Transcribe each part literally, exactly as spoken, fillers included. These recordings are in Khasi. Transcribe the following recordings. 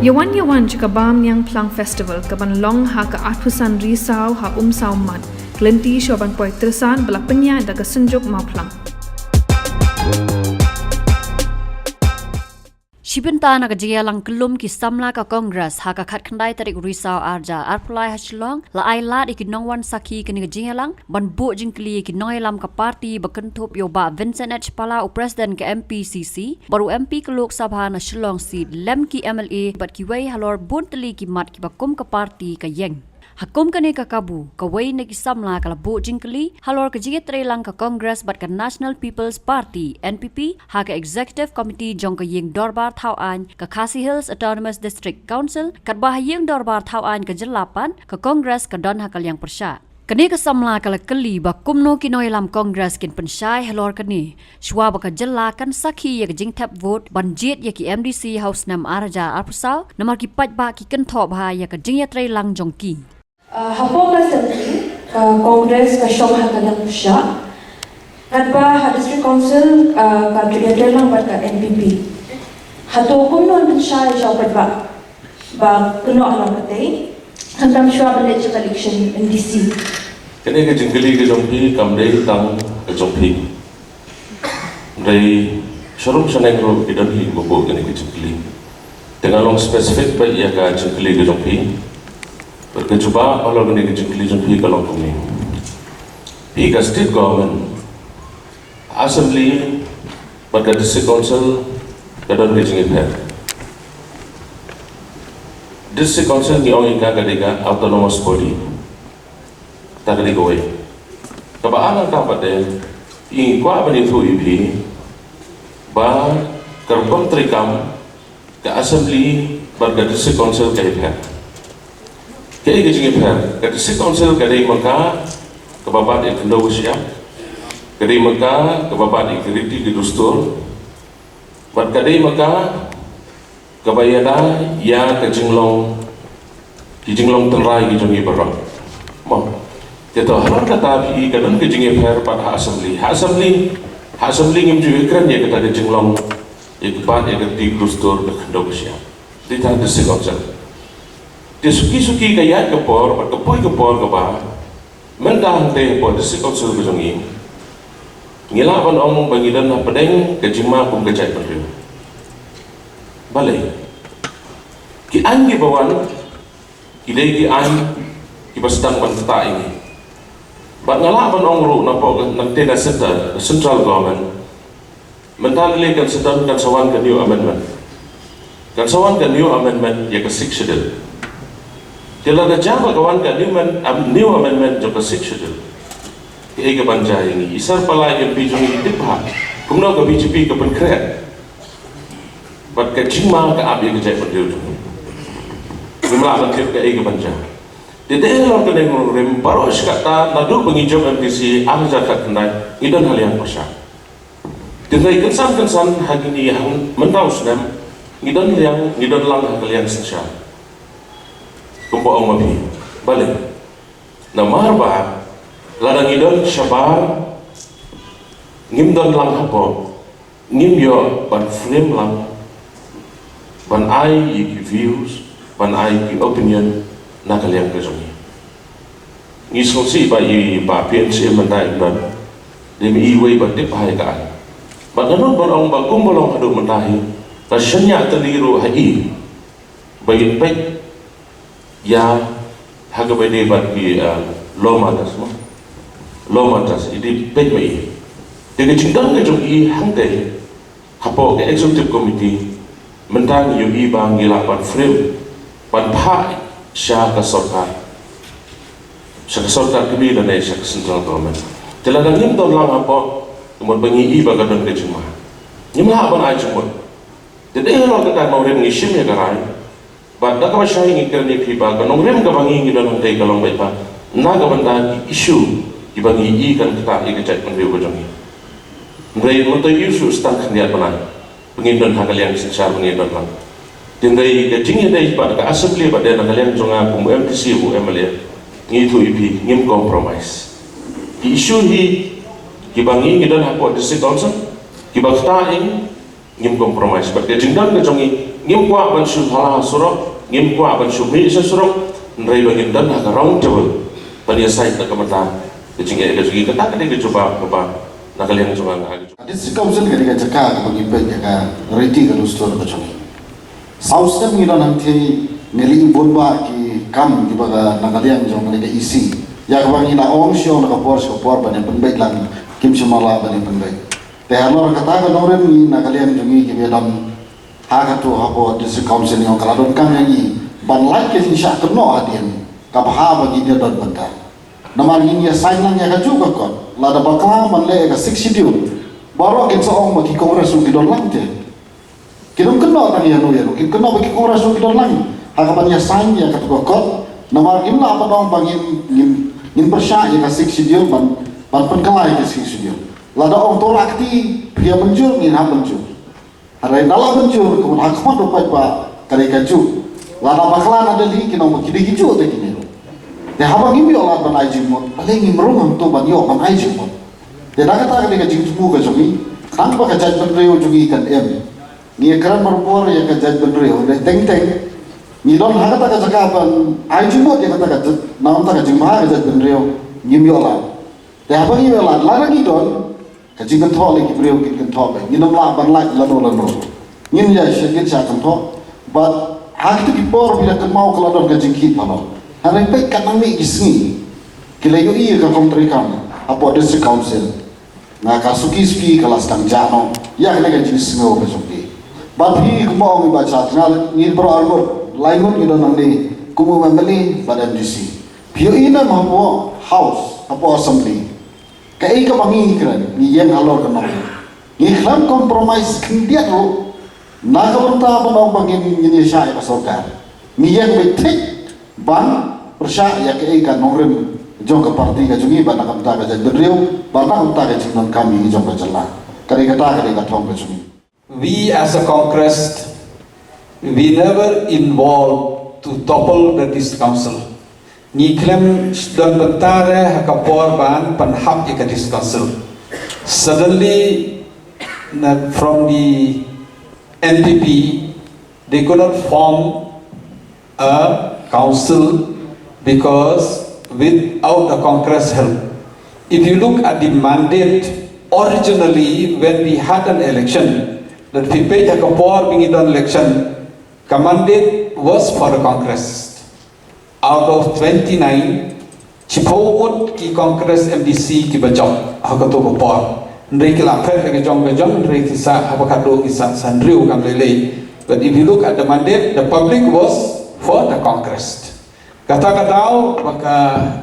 Yawan yawan jaka Bam Niang Phlang Festival kaban long ha ka arphew san Risaw ha Umsaw Mat. Ka lynti shuwa ban poi Tyrsan ba la pynïaid da ka Synjuk Mawphlang. Shibynta na ka jingïalang kyllum ki samla ka Congress ha ka khatkhyndai tarik Risaw arhajar arphew lai ha Shillong la ai lad ïa ki nongwan sakhi kane ka jingïalang ban buh jingkylli ïa ki nongïalam ka party ba kynthup ïa u Bah Vincent H Pala, u President ka M P C C, bad u M P ka Lok Sabha na Shillong seat, lem ki M L A bad kiwei halor bun tylli ki mat kiba kum ka party ka ïeng. Ha kum kane ka kabu, kawei na ki samla ka la buh jingkylli halor ka jingïatreilang ka Congress bad ka National People's Party, N P P, ha ka Executive Committee jong ka Ïing Dorbar Thawaiñ ka Khasi Hills Autonomous District Council, katba ha Ïing Dorbar Thawaiñ ka Jylla pat ka Congress ka don ha ka liang pyrshah. Kane ka samla ka la kylli ba kumno ki nongïalam Congress kin pynshai halor kane, shuwa ba ka jylla kan sakhi ïa ka jingthep vote ban jied ïa ki M D C ha u snem arhajar arphew saw, namar ki paidbah ki kynthoh bha ïa ka jingïatreilang jong ki. Uh, hapoh ka assembly, ka Congress ka shong ha ka liang pyrshah. Katba ha District Council, uh, ka jingïatreilang bad ka N P P. Hato kumno yn pynshai sha u paidbah ba kynnoh halor kata, khamtam shuwa ban leit sha ka election M D C? Kane ka jingkylli ka jong phi kam dei tang ka jong phi. Dei sharum shaneng ruh ki don hi kiba buh kane ka jingkylli. Te nga long specific beit ïa ka jingkylli ka jong phi. Bad ka jubab halor kane ka jingkylli jong phi ka long kumne. Phi ka state government, assembly bad ka district council ka don ka jingïapher. District council ngi ong ïa ka ka dei ka autonomous body. Ta ka dei kawei. Kaba ar nangta pat de, ngi kwah ban ïathuh ïa phi ba ka rukom treikam ka assembly bad ka district council ka ïapher. Kaei ka jingïapher? Ka district council ka dei ma ka kaba bat ïa ka khyndew ka shyiap, ka dei ma ka kaba bat ïa ka riti ka dustur, bad ka dei ma ka kaba ïada ïa ka jinglong, ki jinglong tynrai ki jong ngi baroh. Mo. Te to halor kata phi i ka don ka jingïapher pat ha assembly. Ha assembly, ha assembly ngim ju ïakren ïa kata ka jinglong, ïa ka bat ïa ka riti ka dustur, ka khyndew ka shyiap. Dei tang district council. Te suki suki ka ïaid ka por bad ka poi ka por kaba mynta hangtei hapoh district council ka jong ngi, ngi lah ban ong ba ngi don hapdeng ka jingma kum ka jaitbynriew. Balei? Ki aiñ kiba wan ki dei ki aiñ kiba sdang ban ktah ïa ngi. Bad nga lah ban ong ruh napoh ka, nangta na centre, central government, mynta lei lei kan sa don, kan sa wan ka new amendment. Kan sa wan ka new amendment ïa ka Sixth Schedule. Te lada jia ba ka wan ka new amend-, am-, new amendment jong ka Sixth Schedule, kaei kaban jia ïa ngi? I Sir Pala, i M P jong ngi, i tip bha kumno ka B J P ka pynkhreh bad ka jingma ka ap ïa ka jaitbynriew jong ngi. Ngim lah ban tip kaei kaban jia. Te dei halor kane ka nongrim baroh shi katta, naduh ba ngi jop M D C arhajar khatkhyndai, ngi don ha liang pyrshah. Te hynrei kynsan kynsan ha kine, hangta mynta u snem ngi don liang, ngi don lang ha ka liang synshar. Kumba ong ma phi, balei? Namar ba lada ngi don shabar, ngim don lang hapoh, ngim ïoh ban frame lang, ban ai ïa ki views, ban ai ïa ki opinion na ka liang ka jong ngi. Ngi sngewsih ba i Bah P N C M mynta im don, dei ma i uwei ba tip bha ïa ka aiñ. Bad nga nud ban ong ba kumba long haduh mynta hi, la shaniah tylli ruh ha i ba in peit ïa ha kaba ïadei bad ki, ah, lawmakers, mo, lawmakers, i dei peit ma i. Te ka jingdon ka jong i hangtei hapoh ka executive committee, mynta ngi ïohi ba ngi lah ban frame, ban phah sha ka sorkar, sha ka sorkar kmie lane sha ka central government. Te lada ngim don lang hapoh, ka mut ba ngi i ba ka don ka jingma, ngim lah ban ai jingmut. Te dei halor kata ka nongrim ngi shim ïa ka rai. Bad da kaba shai ngi kren ïa phi ba ka nongrim kaba ngi, ngi don hangtei ka long beit ba na ka bynta ki issue kiba ngi i kan ktah ïa ka jaitbynriew ka jong ngi. Hynrei mynta issue sdang khyndiat bnai ba ngin don ha ka liang synshar ba ngin don lang. Te hynrei ka jingïadei bad ka assembly bad dei na ka liang jong nga kum u M D C, u M L A, ngi ïathuh ïa phi ngim compromise. Ki issue hi kiba ngi, ngi don hapoh district council kiba ktah ïa ngi, ngim compromise. Bad ka jingdon ka jong ngi, Ngim kwah ban shu pala surok, ngim kwah ban shu mih sha surok, hynrei ba ngin don ha ka round table ban ïasaid na ka bynta ka jingeh ka jong ngi. Kata ka dei ka jubab kaba na ka liang jong nga. Ka District Council ka dei ka jaka kaba ngi peit ïa ka riti ka dustur ka jong ngi. Saw snem ngi don hangtei, ngi leh bun bah ki kam kiba ka na ka liang jong ka E C, ïa kaba ngi la ong shuwa na ka por sha ka por ban ïa pynbeit lang, kim shym la lah ban ïa pynbeit. Te halor kata ka nongrim ngi na ka liang jong ngi kiba don ha kato hapoh District Council ngi ong ka la donkam ïa ngi ban lait ka jingshah kynnoh hadien kaba haba ngi don bynta. Namar ngin ïa sign lang ïa kajuh ka kot, lada bakla ban leh ïa ka Sixth Schedule, baroh kin sa ong ba ki Congress ruh ki don lang te. Kin ym kynnoh tang ïa no ïa no, kin kynnoh ba ki Congress ruh ki don lang ha kaban ïa sign ïa kato ka kot. Namar ngim lah ban ong ba ngin, ngin, ngin pyrshah ïa ka Sixth Schedule ban, ban pynkylla ïa ka Sixth Schedule. Lada ong to la kti, phi ïa mynjur, ngin hap mynjur. Hynrei da la mynjur, ka mut ha khmat u paidbah ka dei kajuh. Lada bakla na Delhi, kin ong ba ki dei kijuh te kine ruh. Te haba ngim ïoh lad ban ai jingmut, balei ngim rung hangto ban ïoh ban ai jingmut? Te da kata ka dei ka jingthmu ka jong ngi, tang ba ka jaitbynriew jong ngi kan im. Ngi ïa kren marpor ïa ka jaitbynriew, hynrei teng teng ngi don ha kata ka jaka ban ai jingmut ïa kata ka jait, na kata ka jingbha ka jaitbynriew, ngim ïoh lad. Te haba ngim ïoh lad, lada ngi don, ka jingkynthoh lei ki briew kin kynthoh beit. Ngin ym lah ban lait lano lano. Ngin ïa sha, ngin sha kynthoh. Bad ha kito ki por ba ngi la kynmaw ka la don ka jingkit halor. Hynrei peit katba nang mih ki sngi, ki la ïohi ïa ka rukom treikam hapoh District Council. Nga ka suki suki ka la sdang jah noh ïa kane ka jingsngew ka jong ki. Bad phi kumba ong i Bah Charles, nga ngi baroh arngut, lai ngut ngi don nangne kum u M L A bad M D C. Phi ïohi ne em hapoh House, hapoh Assembly, kaei kaba ngi kren, ngi ïeng halor ka nongrim. Ngi khlem compromise khyndiat ruh na ka bynta ban ong ba ngin, ngin ïashah ïa ka sorkar. Ngi ïeng beit thik ban pyrshah ïa kaei ka nongrim jong ka party ka jong ngi, bad na ka bynta ka jaitbynriew, bad na ka bynta ka jingdonkam ïa ngi jong ka jylla. Ka dei kata ka dei ka thong ka jong ngi. We as a Congress, we never involved to topple the District Council. Ngi khlem don bynta re ha ka por ban pynhap ïa ka District Council. Suddenly, na, from the N P P, they could not form a council because without the Congress help. If you look at the mandate originally when we had an election, that we paid a kapor being done election, ka mandate was for the Congress. Out of twenty-nine, shiphew ngut ki Congress M D C kiba jop ha kato ka por. Hynrei ki la phet ha ka jong ka jong, hynrei ki sah haba khadduh ki sah san hynriew kam lei lei. But if you look at the mandate, the public was for the Congress. Kata ka daw ba ka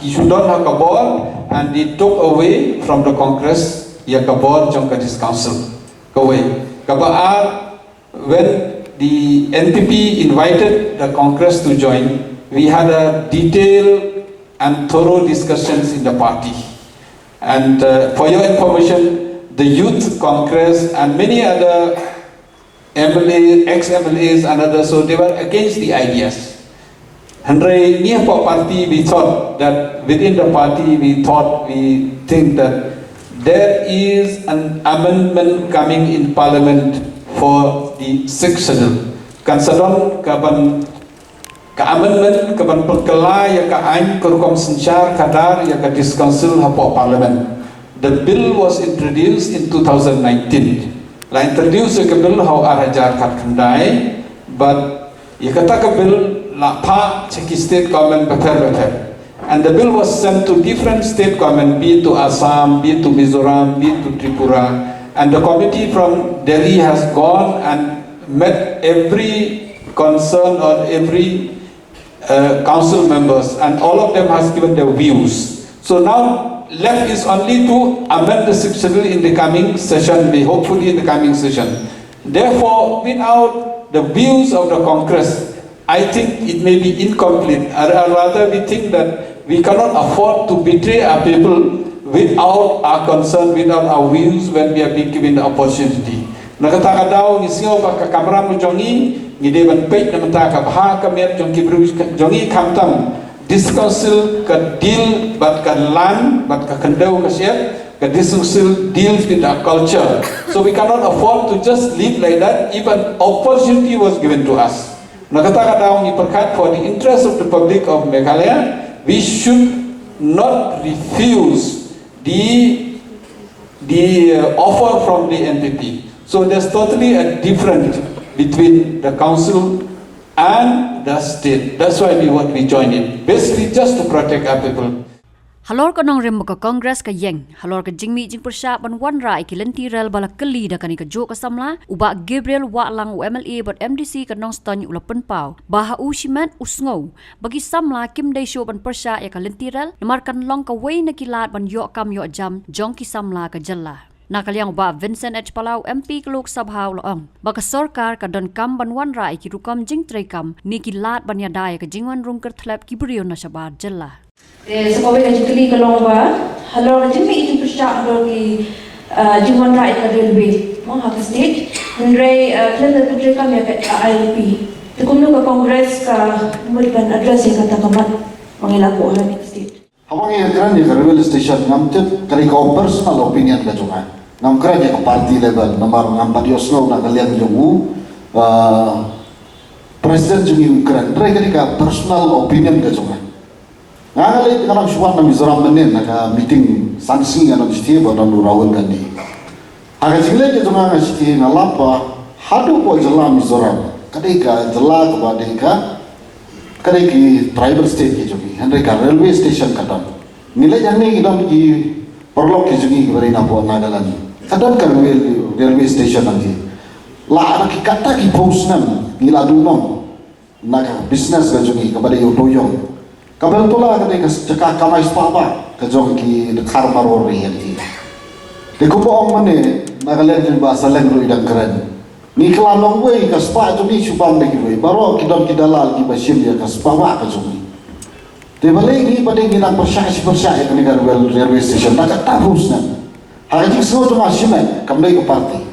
ki shu don ha ka bor, and they took away from the Congress ïa ka bor jong ka District Council. Kawei. Kaba ar, when the N P P invited the Congress to join, we had a detailed and thorough discussions in the party. And, uh, for your information, the Youth Congress and many other M L A, ex-M L As and others, so they were against the ideas. Hynrei ngi hapoh party, we thought that within the party, we thought, we think that there is an amendment coming in Parliament for the Sixth Schedule. Kan sa don ka ban, ka amendment ka ban pynkylla ïa ka aiñ ka rukom synshar khadar ïa ka District Council hapoh Parliament. The bill was introduced in two thousand nineteen. La introduce ïa ka bill ha u ar hajar khatkhyndai, but ïa kata ka bill la phah sha ki state government bapher bapher. And the bill was sent to different state government, be it to Assam, be it to Mizoram, be it to Tripura. And the committee from Delhi has gone and met every concern or every, uh, council members, and all of them has given their views. So now left is only to amend the Sixth Schedule in the coming session, may hopefully in the coming session. Therefore, without the views of the Congress, I think it may be incomplete. Or, or rather, we think that we cannot afford to betray our people without our concern, without our views when we are being given the opportunity. Na kata ka daw ngi sngew ba ka kamram jong ngi, ngi dei ban peit na bynta ka bha ka miat jong ki briew jong ngi, khamtam District Council ka deal bad ka line bad ka khyndew ka shyiap, Ka dysfunctional deals with our culture. So we cannot afford to just live like that if an opportunity was given to us. Na kata ka daw ngi pyrkhat for the interest of the public of Meghalaya, we should not refuse the the uh, offer from the N P P. So there's totally a difference between the council and the state. That's why we want we join in. Basically just to protect our people. Halor ka nongrim ba ka Congress ka ïeng, halor ka jingmih jingpyrshah ban wanrah ïa ki lynti rel ba la kylli da kane kajuh ka samla, u Bah Gabriel Wahlang u M L A bad M D C ka Nongstoiñ u la pynpaw ba ha u shimet u sngew ba ki samla kim dei shuh ban pyrshah ïa ka lynti rel namar kan long kawei na ki lad ban ïoh kam ïoh jam jong ki samla ka jylla. Na ka liang u Bah Vincent H Pala u M P ka Lok Sabha u la ong ba ka sorkar ka donkam ban wanrah ïa ki rukom jingtreikam ne ki lad ban ïada ïa ka jingwan rung kyrthlep ki briew na shabar jylla. Te sa kawei ka jingkylli ka long ba halor ka jingmih jingpyrshah halor ki, ah, jingwanrah ïa ka railway mo ha ka state, hynrei, ah, khlem da pyntreikam ïa ka I L P. Te kumno ka Congress ka mut ban address ïa kata ka mat ma ngi la buh ha ka state? Haba ngi kren ïa ka railway station ngam tip, ka dei ka personal opinion ka jong nga. Ngam kren ïa ka party level namar ngam pat ïohsngew na ka liang jong u, ah, president jong ngi u kren. Hynrei ka dei ka personal opinion ka jong nga. Nga nga leit nga nang shu wan na Mizoram mynne na ka meeting san sngi nga nang shu thied bad u Rahul Gandhi. Ha ka jingleit ka jong nga nga shu thied nga lap ba haduh ka jylla Mizoram ka dei ka jylla kaba dei ka, ka dei ki tribal state ki jong ngi, hynrei ka railway station ka don. Ngi leit hangne ki don ki paralok ki jong ngi kiba dei na poh Nagaland, ka don ka railway, railway station hangne. La da ki kata ki phew snem ngi la duh noh na ka business ka jong ngi kaba dei u toyong. Ka Beltola ka dei ka jaka kamai spah bah ka jong ki dkhar marwar ri ïa ki. Te kumba ong mynne na ka liang jong ba sa leng ruh i dang kren. Ngi kylla nongwei ka spah jong ngi shu bam da kiwei. Baroh ki don ki dalal kiba shim ïa ka spah bah ka jong ngi. Te balei ngi ba dei ngi nang pyrshah shi pyrshah ïa kane ka railway, railway station na kata phew snem. Ha ka jingsngew jong nga shimet kam dei ka party.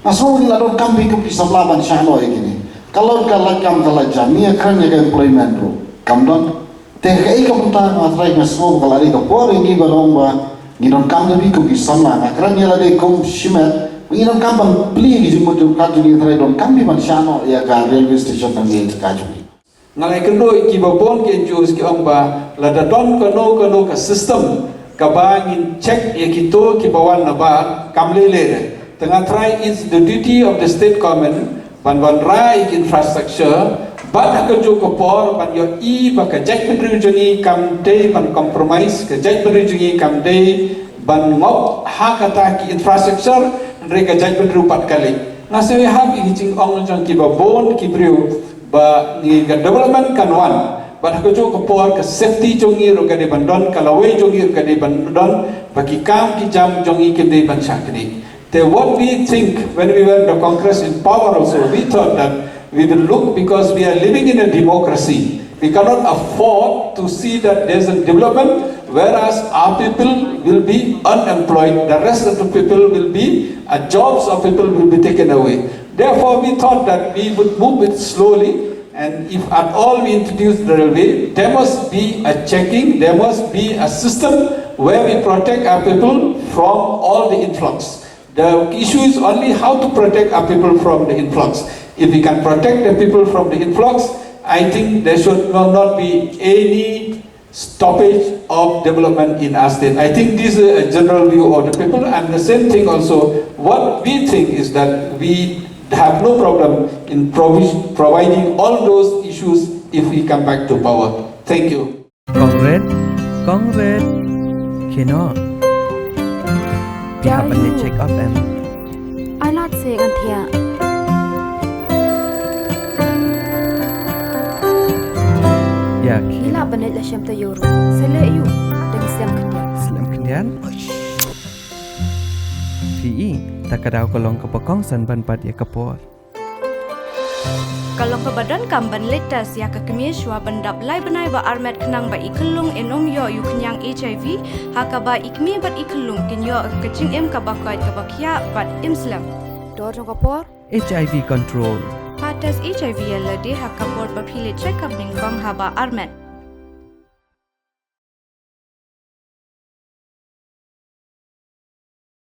Nga sngew ngi la donkam beit kum ki samla ban shah noh ïa kine. Ka long ka lait kam ka lait jam, ngi ïa kren ïa ka employment ruh kam don. Te kaei ka bynta nga trai nga sngew ba ka la dei ka por ïa ngi ban ong ba ngi donkam beit kum ki samla, nga kren ïa lade kum shimet ba ngi donkam ban plie ki jingmut jingpyrkhat jong ngi, trai donkam beit ban shah noh ïa ka railway station na ngi ïa ka jong ngi. Nga la ïakynduh ïa kiba bun ki N G Os ki ong ba lada don kano kano ka system kaba ngin check ïa kito kiba wan nabar kam lei lei re. Te nga trai, it's the duty of the state government ban wanrah ïa ki infrastructure bad ha kajuh ka por ban ïohi ba ka jaitbynriew jong ngi kam dei ban compromise, ka jaitbynriew jong ngi kam dei ban ngop ha kata ki infrastructure, hynrei ka jaitbynriew pat ka leit. Nga sngew ïahap ïa ki jingong jong kiba bun ki briew ba ngi ka development kan wan, bad ha kajuh ka por ka safety jong ngi ruh ka dei ban don, ka lawei jong ngi ruh ka dei ban don, ba ki kam ki jam jong ngi kim dei ban shah knieh. Te what we think when we were in the Congress in power also, we thought that we will look, because we are living in a democracy. We cannot afford to see that there's a development whereas our people will be unemployed, the rest of the people will be, uh, jobs of people will be taken away. Therefore, we thought that we would move it slowly, and if at all we introduce the railway, there must be a checking, there must be a system where we protect our people from all the influx. The issue is only how to protect our people from the influx. If we can protect the people from the influx, I think there should not, not be any stoppage of development in our state. I think this is a general view of the people, and the same thing also, what we think is that we have no problem in provi-, providing all those issues if we come back to power. Thank you. Kong Red, Kong Red. Khie noh. Phi hap ban leit check up em? Ai lad se ngan thiah. Ïa, khie. Ngi lah ban leit la shem taïew ruh. Sa leh aïu? Dang slem khyndiat. Slem khyndiat? Phi i, ta ka daw ka long kaba kongsan ban bat ïa ka por. Ka long kaba donkam ban leit test ïa ka kmie shuwa ban dap lai bnai ba armet khnang ba i khyllung in ym ïoh ïa u khñiang H I V, ha kaba i kmie bad i khyllung kin ïoh ka jingim kaba koit kaba khiah bad im slem. Dor jong ka por. H I V control. Pha test H I V ïa lade ha ka por ba phi leit check up nyngkong haba armet.